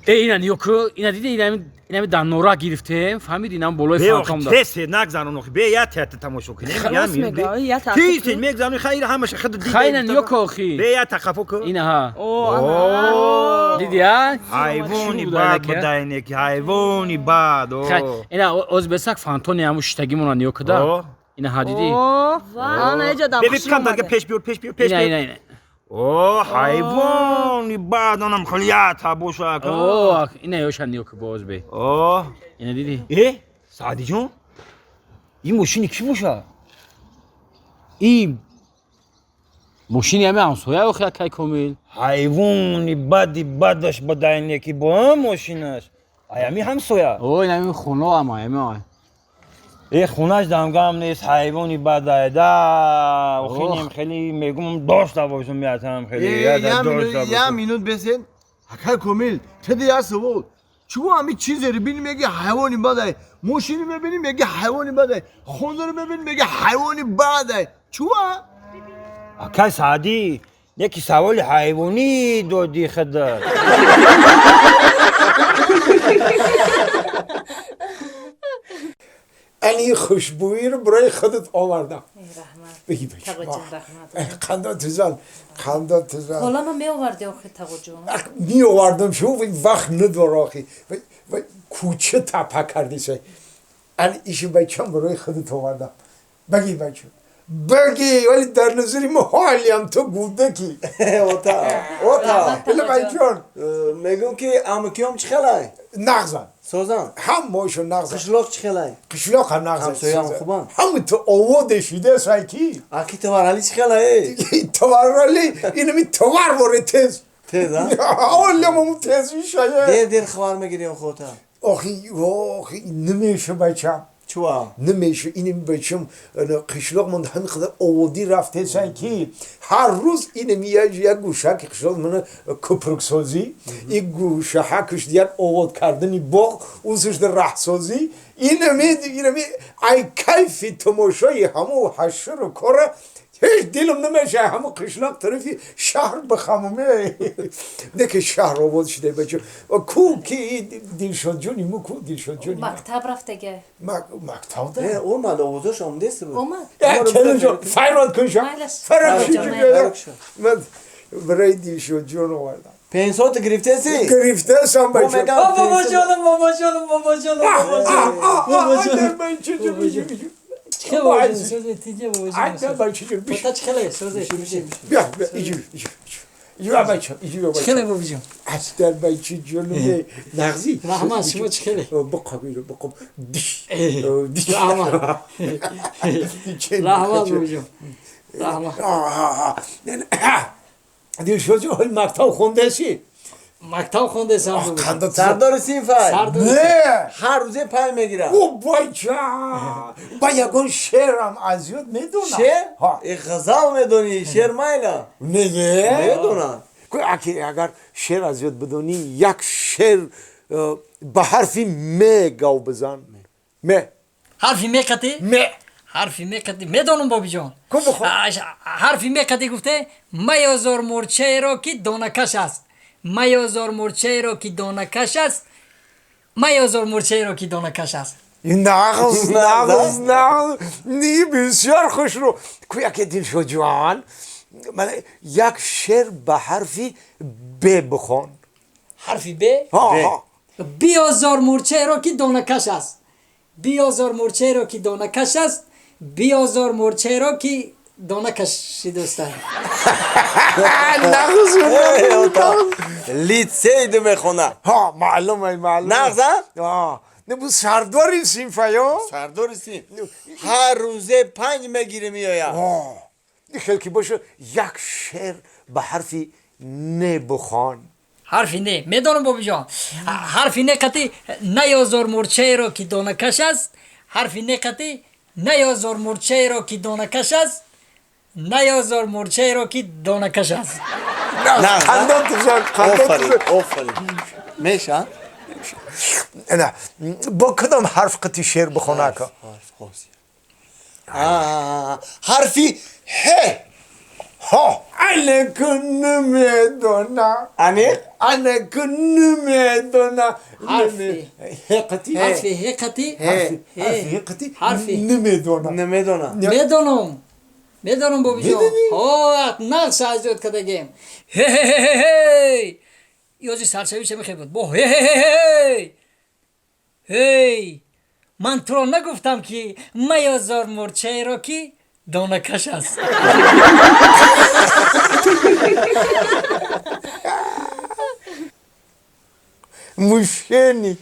Ина ниёку, ина диди, инами дар нора гирифтем, фаҳмиди, инам болои фантом да. Тез нагзарон охи, бе я театр тамошо кунем. Я Рост мега, я Тез таъқиб тез мегзарони, хайр, ҳамаша худ дида. Хай, ина ниёку охи. Бе я тақафо ку. Ина ҳа. О, О, Диди, а? ҳайвони Чӣ бад буд, будаине ки ҳайвони бад. О. Хай, ина оз бесак фантони ҳаму шиштагимона ниёку да. О. Ина ҳа, диди? О, ана иҷа дам Бе, бе, камтар пеш биёр, пеш биёр, пеш Ина, биёр. ина, ина. О, ҳайвони бад, онам хеле боша. О, ина ёша ниёку боз бе. О. Ина диди? Э, Саъдиҷон, ин мошини кӣ боша? И мошини ҳами ҳамсоя охи, акай Комил. Ҳайвони бади бадаш будаине ки бо мошинаш аями ҳамсоя. О, ина ҳами хоно ама, ҳами. Э, хонаш дамгам нест, ҳайвони бадай да. Охинем хеле мегум дошта бошум, меатам хеле Я минут, я минут бесен. Акай Комил, теди я савол. Чӯ ҳами чизеро бини, меги ҳайвони бадай. Мошини мебини, меги ҳайвони бадай. Хонаро мебини, меги ҳайвони бадай. Чӯа? Акай Саъдӣ, яки саволи ҳайвонӣ додӣ худат. Ани хушбӯӣ رو برای خودت آوردم. Раҳмат. بگی بچه. Тағоҷон, раҳмат. قندا تزن، قندا تزن. Ҳолама меоварди охи, тағоҷон. می آوردم شو وقت نداره آخی و کوچه تپه کردی سای. انی ایشو بچم برای خودت آوردم. بگی بچه، بگی، ولی در نظر ما حالیم تو گوده کی. Ота, ота. بله بچون. Мегӯм ки амукиём чӣ хелай? نغزن. Созан? هم ماشو نغزن. Қишлоқ чӣ хелай? قشلاق هم نغزن. همسایه‌ام خوبن؟ هم تو آواده شده سای کی. Аки товарали чӣ хелай? تورلی اینو می تور باره تز. Тез, а? حالیم همون تز میشه. Дер дер хабар мегирем хота. آخی آخی، نمیشه بچم. Чуа? نمیشه. اینم بچم قشلاق من همین خدا آوادی رفته سن کی هر روز اینم یک گوشه که قشلاق من کپرک سازی، این گوشه حکش دیگر آواد کردنی باغ اون در ره سازی. اینمی ای کیفی تماشای همو حشر و کاره، هیچ دلم نمیشه همو قشلاق طرفی شهر بخمومه نه که شهر آباد شده بچه کو کی دلشاد جونی مو کو دلشاد جونی. Мактаб рафтага. مکتب Э, ده. омад, овозош омадест буд. Омад. کلم جان، فریاد کن شم. Майлаш. فرق Тағоҷон, شو. майлаш. من برای دلشاد جون آوردم. Пенсото гирифтеси? گرفته سم Бо بچه. мегам. Бобоҷонам, бобоҷонам, бобоҷонам, бобоҷонам. Чӣ хел, бобоҷон, сӯзе, тиҷа, бобоҷон. Ота, чӣ хеле, сӯзе, тиҷа. بیا بیا، ایجو ایجو ایجو بچه، ایجو. Чӣ بچه хеле, бобоҷон? از در بچه جونم نغزی. Раҳмат, шумо чӣ хеле? بقاب اینو بقاب دیش. دیش. Раҳмат, раҳмат, бобоҷон, раҳмат. دلشاد جون، حال مکتب خونده سی؟ Мактаб хондесам, бобоҷон. قندا. Сардори синфай. Сардори. نه. Ҳар рӯзе пай мегирам. او بچه با یگان شعرم از یاد میدونم. Шер? ها. Э, ғазал медонӣ, шер майла. نه. Медонам. که اگر شعر از یاد بدونی، یک شعر به حرف م گاو بزن، م. Ҳарфи ме қати? م. Ҳарфи ме қати медонам, бобиҷон. Ку бихо. Ҳарфи ме қати гуфте: маёзор мурчаеро ки донакаш аст, маёзор мурчаеро ки донакаш аст, маёзор мурчаеро ки донакаш аст. نغز، نغز، نغز نی، بسیار خوش رو کو. یکی دلشاد جوان من یک شعر به حرف ب بخوان. Ҳарфи б? ها ها. Биёзор мурчаеро ки донакаш аст, биёзор мурчаеро ки донакаш аст, биёзор мурчаеро ки дона кашидоста. نغز. Э, ота. Литсей ду мехона. ها، معلومه، معلومه. Нағз, а? آه، نه بود سردار سینفیا. Сардори синф. Ҳар рӯзе панҷ мегирӣ, меояд. آه، خیلی که باشه. یک شعر به حرف نه بخوان. Ҳарфи не медонам, бобиҷон. Ҳарфи не қати: наёзор мурчаеро ки донакаш аст, ҳарфи не қати: наёзор мурчаеро ки донакаш аст, наёзор мурчаеро ки донакаш аст. Нағз, а? قندان تزن، قندان Офарин, تزن. офарин. Меша? نه، با کدام حرف قطی شعر بخونه که؟ Ҳарф, ҳарф, ҳарфи ҳе. Ҳо, анаку намедона. Аниқ? Анаку намедона. Ҳарфи. Ҳеқати. Ҳарфи ҳеқати. Ҳарфи ҳеқати. Ҳарфи. Намедона. Намедона. Медонам. Медонам, бобиҷон. Медонӣ? Ҳо, нақс аз ёд кардагем. Ҳе-ҳе-ҳе-ҳей. Ёзи саршавиша мехе буд. Бо ҳе-ҳе-ҳе-ҳей. Ҳей. Ман туро нагуфтам, ки маёзор мурчаеро, ки донакаш аст. Мошенник.